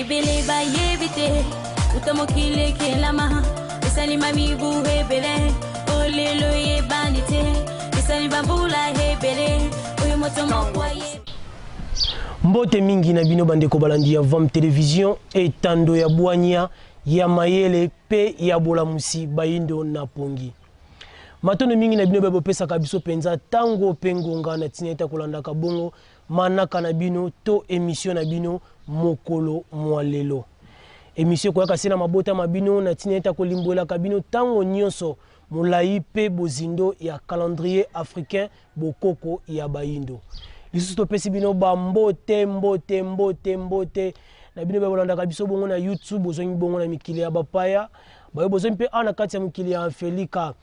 Ebele bayebi te uta mokili ekelama esalima mibu ebele olelo eyebani te esali bambula ebele oyo moto moko ayebi. Mbote mingi na bino bandeko balandi ya Vam Television, etando ya bwanya, ya mayele pe ya bolamusi bayindo na pongi. Matondo mingi na bino baye bopesaka biso penza tango pe ngonga na tina ete kolandaka bongo manaka na bino to emission na bino mokolo mwa lelo. Emission ekoyaka se na mabota ma bino na tina ete kolimbwelaka bino tango nionso molayi pe bozindo ya calendrier africain bokoko ya bayindo. Lisusu topesi bino ba mbote mbote mbote mbote na bino baye bolandaka biso bongo na YouTube, bozongi bongo na mikili ya bapaya, baye bozongi mpe awa na kati ya mokili ya Afelika,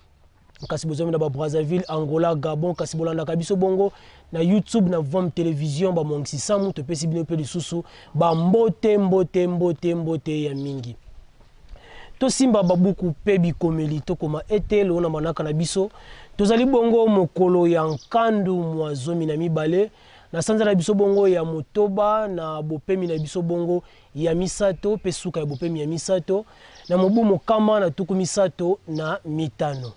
kasi bozongi na ba Brazzaville, Angola, Gabon, kasi bolandaka biso bongo na YouTube na Vom Television ba Mwangisi Samu, topesi bino mpe lisusu ba mbote mbote mbote mbote ya mingi. Tosimba babuku mpe bikomeli, tokoma ete lelo na manaka na biso tozali bongo mokolo ya nkandu mwa 12 na sanza na biso bongo ya motoba na bopemi na biso bongo ya misato mpe suka ya bopemi ya misato na mobu 135.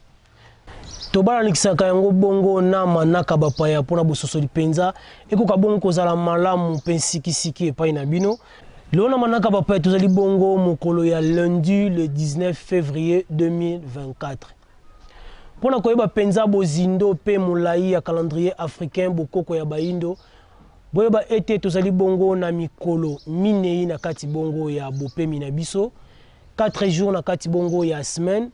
Tobalanikisaka yango bongo na manaka bapaya mpo na bososoli mpenza ekoka bongo kozala malamu mpe nsikisiki epai na bino. Lelo na manaka bapaya tozali bongo mokolo ya lundi le 19 fevrier 2024. Mpo na koyeba mpenza bozindo mpe molai ya calendrier africain bokoko ya baindo, boyeba ete tozali bongo na mikolo minei na kati bongo ya bopemi na biso, 4 jours na kati bongo ya semaine.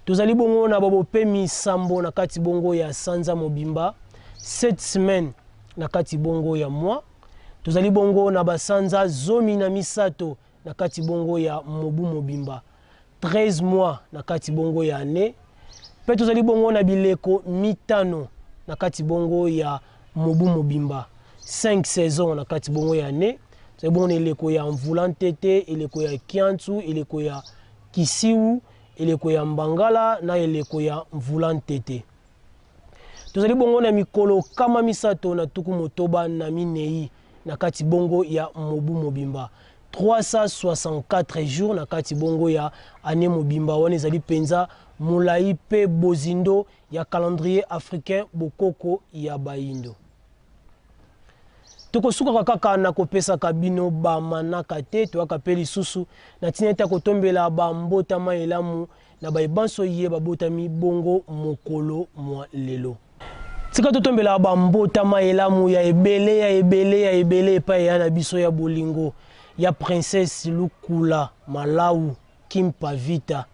Tozali bongo na babopemi sambo na kati bongo ya sanza mobimba, 7 semaines na kati bongo ya mois. Tozali bongo na basanza 13 na kati bongo ya mobu mobimba, 13 mois na kati bongo ya annee. Mpe tozali bongo na bileko mitano na kati bongo ya mobu mobimba, 5 saisons na kati bongo ya annee. Tozali bongo na eleko ya mvula ntete, eleko ya kiantu, eleko ya Kisiu, eleko ya mbangala na eleko ya mvula ntete. Tozali bongo na mikolo 364 na kati bongo ya mobu mobimba, 364 jours na kati bongo ya annee mobimba. Wana ezali mpenza molai mpe bozindo ya calendrier africain bokoko ya bayindo. Tokosukaka kaka na kopesaka bino ba manaka te, toyaka mpe lisusu na ntina ete ya kotombela ba mbotama elamu na baye banso ye babotami bongo mokolo mwa lelo. Tika totombela ba mbotama elamu ya ebele ya ebele ya ebele epai ya na biso ya bolingo ya Princesse Lukula Malau Kimpa Vita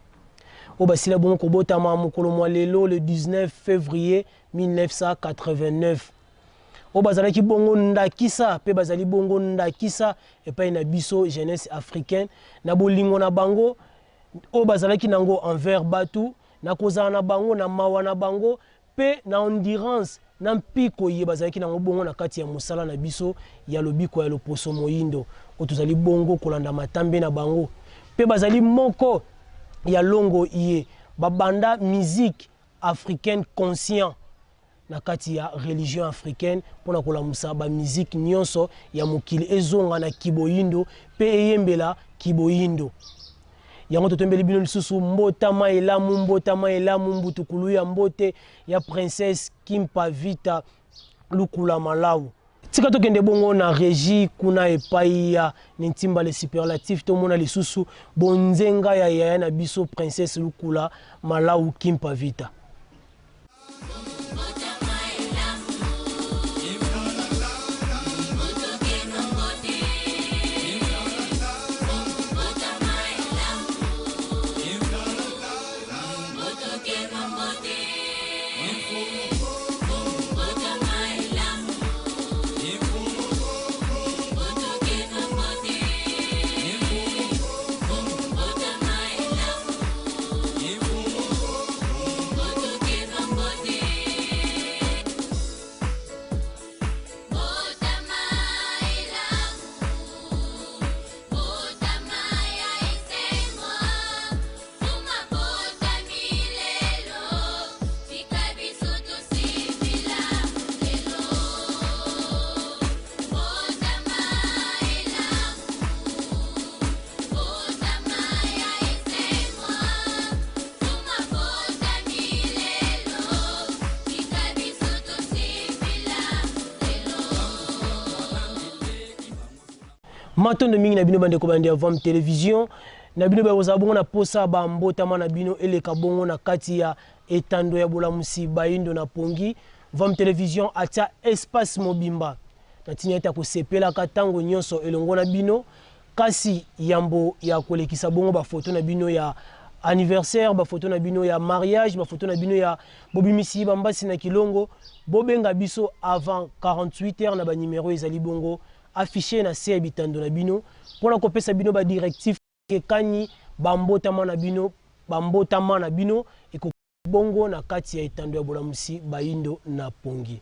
oyo basila bongo kobotama mokolo mwa lelo le 19 fevrier 1989 oyo bazalaki bongo ndakisa mpe bazali bongo ndakisa epai na biso jeunesse africaine na bolingo na bango oyo bazalaki nango envers batu, na kozala na bango, na mawa na bango mpe na endurance na mpiko iye bazalaki nango bongo na kati ya mosala na biso ya lobiko ya loposo moindo oyo tozali bongo kolanda matambe na bango mpe bazali moko ya longo iye babanda musique africaine conscient na kati ya religion africaine mpo na kolamusa ba musique nionso ya mokili ezonga na kiboyindo mpe eyembela kiboyindo. Yango totombeli bino lisusu mbotama elamu, mbotama elamu, mbutukulu ya mbote ya princesse Kimpa Vita Lukula Malau. Tika tokende bongo na regie kuna epayi ya Nintimba le superlatif tomona lisusu bonzenga ya yaya na biso princesse Lukula Malau Kimpa Vita. Matondo mingi na bino bandeko bandi ya Vam Television, na bino bakozala bongo na posa ba mbotama na bino eleka bongo na kati ya etando ya bolamusi bayindo na pongi. Vam Television atia espace mobimba na ntina ete akosepelaka ntango nyonso elongo na bino. Kasi yambo ya kolekisa bongo bafoto na bino ya anniversaire, bafoto na bino ya mariage, bafoto na bino ya bobimisi bambasi na kilongo, bobenga biso avant 48 heures na banimero ezali bongo affiche na se ya bitando na bino mpona kopesa bino badirectif ekani bambotama na bino, bambotama na bino eko bongo na kati ya etando ya bolamusi bayindo na pongi.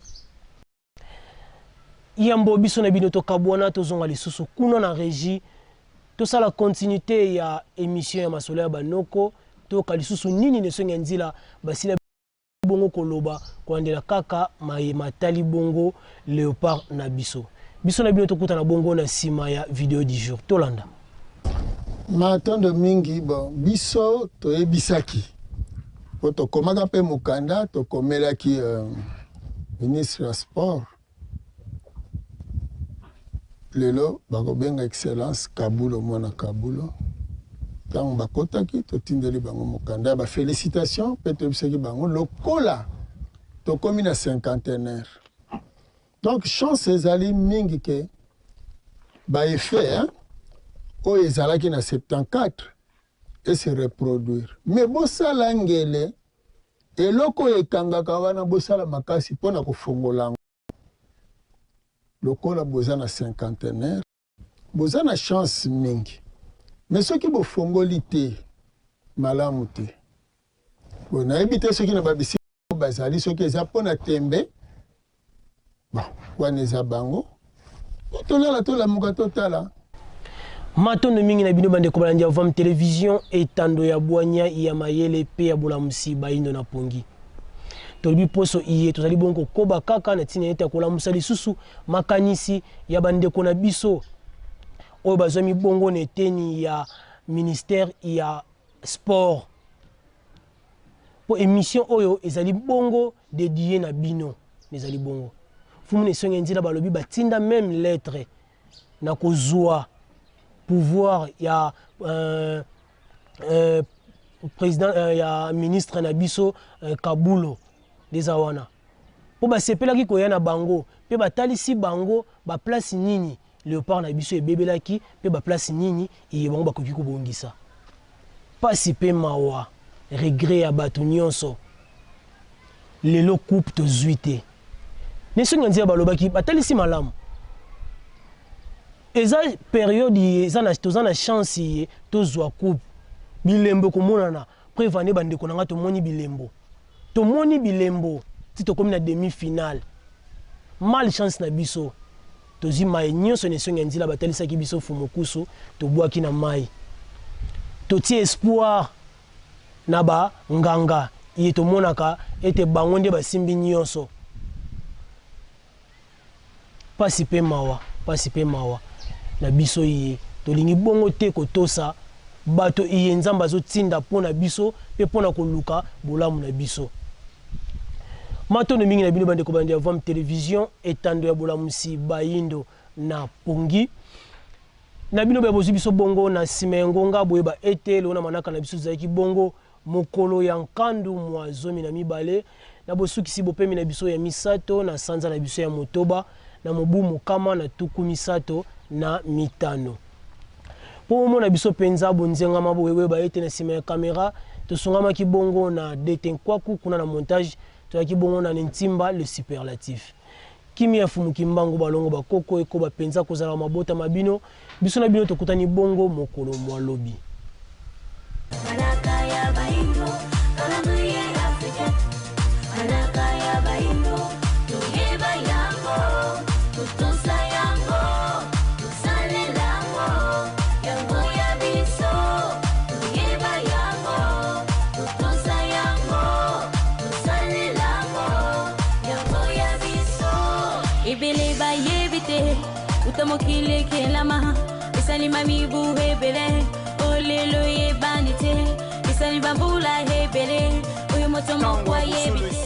Yambo biso na bino tokabwana, tozonga lisusu kuna na régie, tosala continuité ya émission ya masolo ya banoko, toyoka lisusu nini nesongi ya nzila basila bongo koloba kolandela kaka maye matali bongo Leopard na biso. Biso na bino tokutana bongo na nsima ya video du jour. Tolanda. Matondo mingi. Bon, biso toyebisaki po tokomaka mpe mokanda, tokomelaki ministre ya sport, lelo bakobenga Excellence Kabulo Mwana Kabulo. Ntango bakotaki, totindeli bango mokanda ya bafélicitation mpe toyebisaki bango lokola tokomi na cinquantenaire, donc chance ezali mingi ke baeffet oyo ezalaki na 74 ese reproduire. Mais bosala ngele eloko oyo ekangaka wana, bosala makasi mpona kofongola yango. Lokola boza na cinquantenaire, boza na chance mingi, mais soki bofongoli te, malamu te. Bon, nayebi te soki na babisi bazali, soki eza mpona tembe, bon, wana eza bango. Tolala, tolamuka, totala. Matondo mingi na bino bandeko balandi ya Vam Television, etando ya bwanya, ya mayele mpe ya bolamusi bayindo na pongi. Tolobi poso iye tozali bongo kokoba kaka na ntina ete ya kolamusa lisusu makanisi ya bandeko na biso oyo bazwami bongo na eteni ya ministère ya sport, mpo émission oyo ezali bongo dédié na bino. Ezali bongo fumu na esongi nzela, balobi batinda même lettre na kozwa pouvoir ya président ya ministre na biso Kabulo eza wana, mpo basepelaki koya na bango mpe batalisi bango baplace nini Léopard na biso ebebelaki mpe baplace nini iye bango bakoki kobongisa. Pasi mpe mawa, regret ya bato nyonso, lelo coupe tozwi te. Ne soki na nzela balobaki batalisi malamu, eza période eza na, toza na chance ye tozwa coupe. Bilembo ekomonana preuve. Bandeko na nga, tomoni bilembo, tomoni bilembo ti tokomi na demi finale. Malchance na biso, tozwi mai nyonso na esongi ya nzela batalisaki biso fumukusu, tobwaki na mai, totie espoir na banganga ye, tomonaka ete bango nde basimbi nyonso. Pasi mpe mawa, pasi mpe mawa na biso ye. Tolingi bongo te kotosa bato iye Nzambe azotinda mpo na biso mpe mpo na koluka bolamu na biso. Matondo mingi na bino bandeko bandi ya Vam Television, etando ya bolamusi bayindo na pongi. Na bino boya bozwi biso bongo na nsima ya ngonga, boyeba ete lelo na manaka na biso tozalaki bongo mokolo ya nkandu mwa 12 na bosukisi bopemi na biso ya misato na sanza na biso ya motoba na mobu 135. Mpo bomona biso mpenza bonzengama, boyeba ete na nsima ya kamera tosungamaki bongo na Dete Nkwaku, kuna na montage tozalaki bongo na Ntimba le superlatif. Kimia ya Fumu Kimbangu, balongo bakoko ekoba mpenza kozala mabota ma bino. Biso na bino tokutani bongo mokolo mwa lobi. Manaka ya baindo, calendrier africain. Manaka ya baindo, toyeba yango, totosa yango, tosalela yango, yango ya biso. Toyeba yango, totosa yango, tosalela yango, yango ya biso. Ebele bayebi te uta mokili ekelama, esalima mibu ebele, olelo eyebani te, esali bambula ebele, oyo moto moko ayebi te.